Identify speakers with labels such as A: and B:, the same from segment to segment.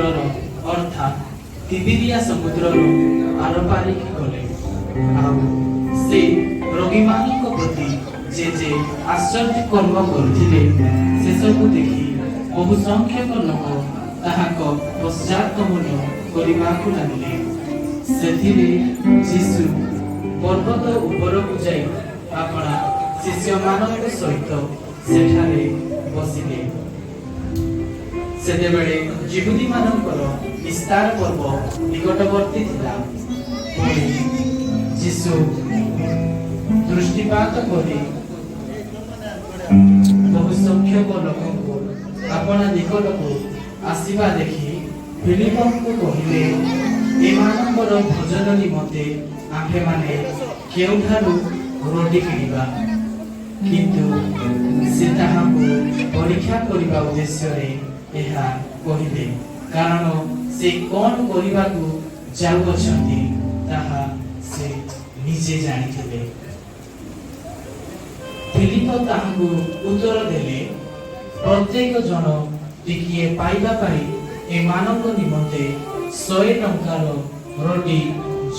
A: ଅର୍ଥାତ୍ ତିବିରିଆ ସମୁଦ୍ରର ଆରପାରିକି ଗଲେ। ଆଉ ସେ ରୋଗୀମାନଙ୍କ ପ୍ରତି ଯେ ଯେ ଆଶ୍ଚର୍ଯ୍ୟ କର୍ମ କରୁଥିଲେ, ସେସବୁ ଦେଖି ବହୁ ସଂଖ୍ୟକ ଲୋକ ତାହାଙ୍କ ପଶ୍ଚାତ୍ଗମନ କରିବାକୁ ଲାଗିଲେ। ସେଥିରେ ଯୀଶୁ ପର୍ବତ ଉପରକୁ ଯାଇ ଆପଣା ଶିଷ୍ୟମାନଙ୍କ ସହିତ ସେଠାରେ ବସିଲେ। ସେତେବେଳେ ଯିହୁଦୀମାନଙ୍କର ନିସ୍ତାର ପର୍ବ ନିକଟବର୍ତ୍ତୀ ଥିଲା। ପୁଣି ଯୀଶୁ ଦୃଷ୍ଟିପାତ କରି ବହୁ ସଂଖ୍ୟକ ଲୋକଙ୍କୁ ଆପଣା ନିକଟକୁ ଆସିବା ଦେଖି ଫିଲିପଙ୍କୁ କହିଲେ, "ଏମାନଙ୍କର ଭୋଜନ ନିମନ୍ତେ ଆମ୍ଭେମାନେ କେଉଁଠାରୁ ରୋଟି କିଣିବା?" କିନ୍ତୁ ସେ ତାହାଙ୍କୁ ପରୀକ୍ଷା କରିବା ଉଦ୍ଦେଶ୍ୟରେ ଏହା କହିଲେ, କାରଣ ସେ କଣ କରିବାକୁ ଯାଉଅଛନ୍ତି, ତାହା ସେ ନିଜେ ଜାଣିଥିଲେ। ଫିଲିପ ତାହାଙ୍କୁ ଉତ୍ତର ଦେଲେ, "ପ୍ରତ୍ୟେକ ଜଣ ଟିକିଏ ପାଇବା ପାଇଁ ଏମାନଙ୍କ ନିମନ୍ତେ 100 ଟଙ୍କାର ରୋଟି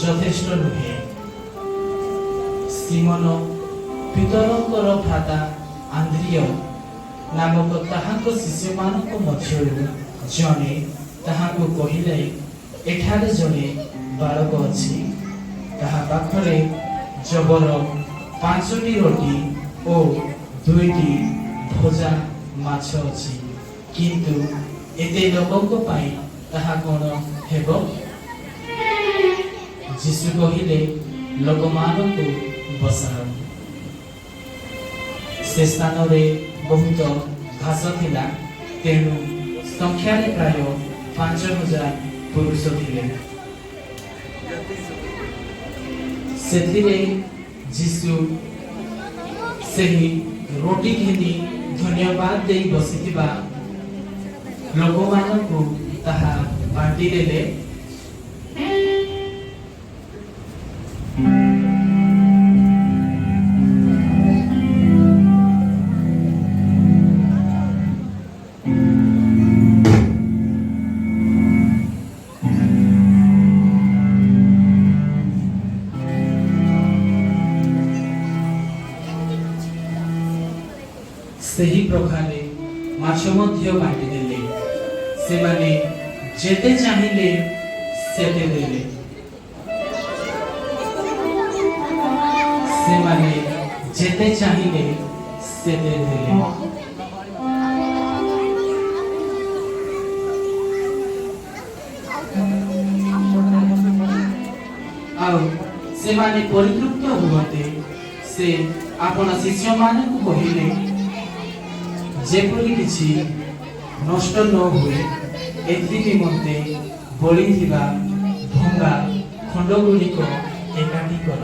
A: ଯଥେଷ୍ଟ ନୁହେଁ।" ସିମନ ପିତରଙ୍କର ଭ୍ରାତା ଆନ୍ଦ୍ରିୟ ନାମକ ତାହାଙ୍କ ଶିଷ୍ୟମାନଙ୍କ ମଧ୍ୟରୁ ଜଣେ ତାହାଙ୍କୁ କହିଲେ, "ଏଠାରେ ଜଣେ ବାଳକ ଅଛି, ତାହା ପାଖରେ ଯବର ପାଞ୍ଚଟି ରୋଟି ଓ ଦୁଇଟି ଭଜା ମାଛ ଅଛି, କିନ୍ତୁ ଏତେ ଲୋକଙ୍କ ପାଇଁ ତାହା କଣ ହେବ?" ଯୀଶୁ କହିଲେ, "ଲୋକମାନଙ୍କୁ ବସାଅ।" ସେ ସ୍ଥାନରେ ବହୁତ ଘାସ ଥିଲା। ତେଣୁ ସଂଖ୍ୟାରେ ପ୍ରାୟ 5000 ପୁରୁଷ ଥିଲେ। ସେଥିରେ ଯୀଶୁ ସେହି ରୋଟି ଘେନି ଧନ୍ୟବାଦ ଦେଇ ବସିଥିବା ଲୋକମାନଙ୍କୁ ତାହା ବାଣ୍ଟି ଦେଲେ। ସେହି ପ୍ରକାରେ ମାଛ ମଧ୍ୟ ବାଣ୍ଟି ଦେଲେ। ସେମାନେ ଯେତେ ଚାହିଁଲେ ସେତେ ଦେଲେ। ସେମାନେ ଯେତେ ଚାହିଁଲେ ସେତେ ଦେଲେ। ଆଉ ସେମାନେ ପରିତୃପ୍ତ ହୁଅନ୍ତେ, ସେ ଆପଣା ଶିଷ୍ୟମାନଙ୍କୁ କହିଲେ, "ଯେପରି କିଛି ନଷ୍ଟ ନ ହୁଏ, ଏଥି ନିମନ୍ତେ ବଳିଥିବା ଭଙ୍ଗା ଖଣ୍ଡଗୁଡ଼ିକ ଏକାଠି କର।"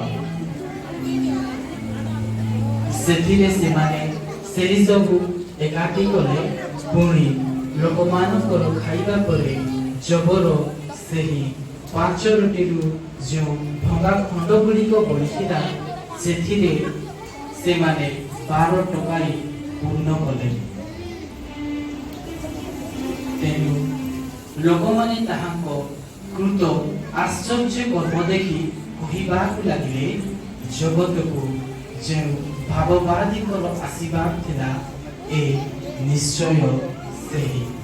A: ସେଥିରେ ସେମାନେ ସେହି ସବୁ ଏକାଠି କଲେ। ପୁଣି ଲୋକମାନଙ୍କର ଖାଇବା ପରେ ଯବର ସେହି ପାଞ୍ଚ ରୋଟିରୁ ଯେଉଁ ଭଙ୍ଗା ଖଣ୍ଡ ଗୁଡ଼ିକ ବଳିଥିଲା, ସେଥିରେ ସେମାନେ 12 ଟୋକାଇ ପୂର୍ଣ୍ଣ କଲେ। ତେଣୁ ଲୋକମାନେ ତାହାଙ୍କ କୃତ ଆଶ୍ଚର୍ଯ୍ୟ କର୍ମ ଦେଖି କହିବାକୁ ଲାଗିଲେ, "ଜଗତକୁ ଯେଉଁ ଭାବବାଦୀଙ୍କର ଆସିବାର ଥିଲା, ଏ ନିଶ୍ଚୟ ସେହି।"